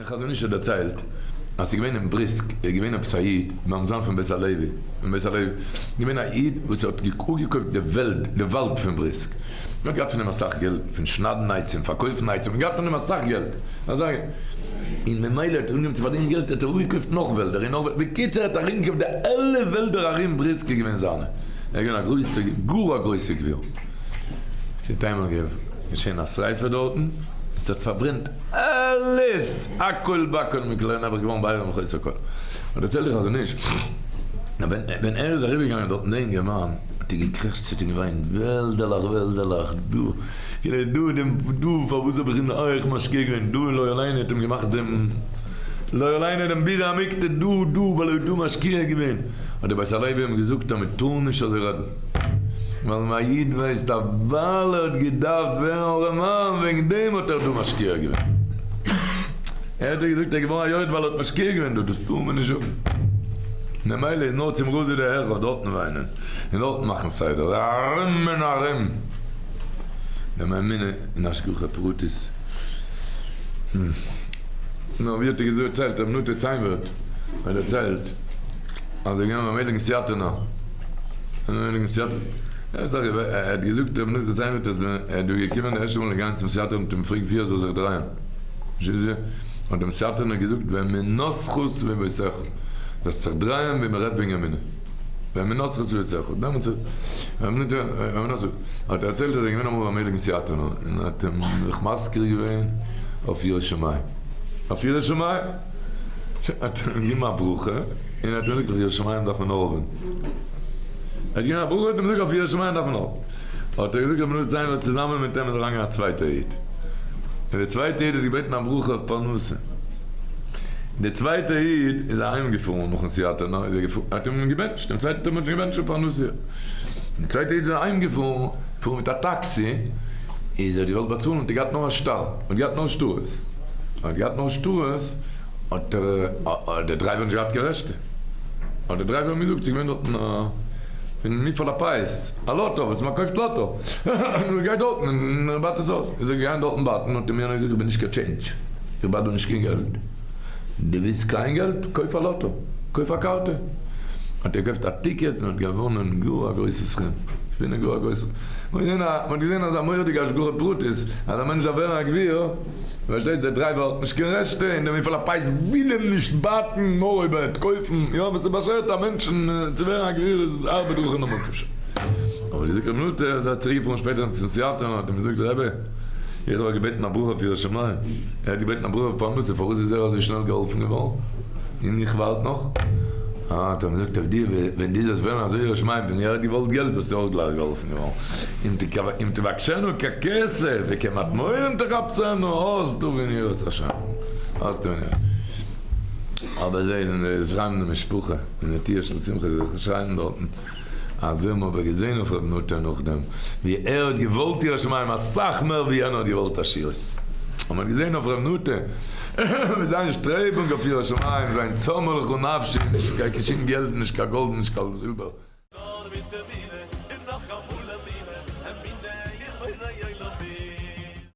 חזון איש האט דערציילט אז ס'איז געווען אין בריסק איז געווען עפעס א איד ביים זמן פון בית הלוי, פון בית הלוי, געווען א איד וואס האט אפגעקויפט די וועלד די וואלד פון בריסק, און האט געהאט פון דעם אסאך געלט, פון שניידן עצים, פארקויפן עצים, און געהאט פון דעם אסאך געלט, אזא און ממילא האט ער אנגעהויבן צו פארדינען געלט האט ער אפגעקויפט נאך וועלדער און נאך וועלדער, בקיצור ער האט ארומגעקויפט די אלע וועלדער ארום בריסק איז געווען זיינע, ער איז געווען א גרויסע גאר א גרויסע גביר. ס'איז איינמאל געשען א שריפה דארטן, עס האט פארברענט אלעס! הכל בכל מכל און נעבעך געווארן בעירום וחוסר כל. און דערציילט די חזון איש, ווען ער איז אריבערגעגאנגען דארטן די אינגערמאן, האט ער געקרעכצט און געוויינט, וועלדעלעך וועלדעלעך, דא, כאילו דא דעם, דא פארוואס האב איך אין אייך משקיע געווען, דא לא עלינו האט אים געמאכט דעם, לא עלינו דעם בירא עמיקתא, דא, דא, ווייל ער האט דא משקיע געווען. האט דער בית הלוי אים געזאגט אז מען טאר נישט אזוי רעדן. ווייל א איד ווייסט אז ווייל ער האט געדארפט ווערן ארעמאן וועגן דעם האט ער דא משקיע געווען. ער האט געזאגט ער איז געווארן א יורד ווייל ער האט משקיע געווען דא, דאס טאר מען נישט זאגן. ממילא איז נאר צום רזא דהכא דארטן וויינען און דארטן מאכן סדר ארום און ארום. דעם אמונה אין השגחה פרטית. נו ווי האט ער דערציילט רבי נטע ציינווערט האט דערציילט. אז ער איז געווען ביים הייליגן סיאטינער, ביים הייליגן סיאטינער, ער האט געזאגט רבי נתן ציינווערט אז ווען ער איז דא געקומען די ערשטע מאל געגאנגען צום סיאטינער האט אים געפרעגט ווי ער זאל זיך דרייען, האט אים סיאטינער געזאגט ואמונתך סביבותיך, זאלסט זיך דרייען ווי מען רעדט וועגן אמונה, ואמונתך סביבותיך, דעמאלטס האט ער דערציילט אז ער איז געווען אמאל ביים הייליגן סיאטינער און האט אים זיך מזכיר געווען אויף יראת שמים, אויף יראת שמים. האט ער אים געגעבן א ברכה, און ער האט אים געזאגט אויף יראת שמים דארף מען הארעווען. ער האט געגעבן א ברכה און האט אים געזאגט אויף יראת שמים דארף מען הארעווען. האט ער געזאגט רבי נתן ציינווערט צוזאמען מיט אים איז אריינגעגאנגען א צווייטער איד. און דער צווייטער איד האט געבעטן א ברכה אויף פרנסה. דער צווייטער איד איז אהיים געפארן נאכן סיאטענער איז ער געפארן, האט אים געבענטשט, דעם צווייטן טאג האט מען געבענטשט אויף פרנסה. דער צווייטער איד איז אהיים געפארן, געפארן מיט א טאקסי, איז ער האט געוואלט באצאלן האט ער געהאט נאר א שטר, האט געהאט נאר שטרות. האט געהאט נאר שטרות, האט דער דרייווער נישט געהאט קיין רעשטע, האט דער דרייווער אים געזאגט, ס'איז געווען דארטן א פון מפעל הפיס, א לאטא, וואס מען קויפט לאטא, נו גיי דארטן און בייט עס אויס, איז ער געגאנגען דארטן בייטן, האט אים יענער געזאגט, איך בין נישט קיין טשעינדזש, איך בייט דא נישט קיין געלט, דו ווילסט קליין געלט, קויף א לאטא, קויף א קארטע, האט ער געקויפט א ticket און האט געוואונען גאר א גרויסע סכום, געוואונען גאר א גרויסע, מען האט געזען אזא מורא'דיגע השגחה פרטית, אז א מענטש דארף ווערן א גביר, פארשטייט דער דרייווער האט נישט קיין רעשטע און דער מפעל הפיס וויל אים נישט בייטן נאר אויב ער וועט קויפן, יא ווען ס'באשערט א מענטשן צו ווערן א גביר איז הרבה דרכים למשה. אבער די זקן נוטה איז ער צוריקגעפארן שפעטער צום סיאטער און האט אים געזאגט רבי איך האב געבעטן א ברכה אויף יראת שמים, ער האט געבעטן א ברכה אויף פרנסה פארוואס איז ער אזוי שנעל געהאלפן געווארן און איך ווארט נאך? האט ער אים געזאגט אויף דיר ווען דו זאלסט ווערן אזוי ירא שמים ווי ער האט געוואלט געלט וואלסטו אויך גלייך געהאלפן געווארן. אם תבקשנו ככסף וכמטמונים תחפשנו אז תבין יראת השם אז תבין יראת אבער זיי זענען זיי שרייבן די משפחה אין נטיעה של שמחה זיי שרייבן דארטן אז זיי האבן אבער געזען אויף ר' נטע נאכדעם ווי ער האט געוואלט יראת שמים אסאך מער ווי יענער האט געוואלט עשירות האט מען געזען אויף ר' נטע ווי זיין שטרעבונג אויף יראת שמים זיין צמאה לך נפשי נישט קיין שום געלט נישט קיין גאלד נישט קיין זילבער. נאר מיט די.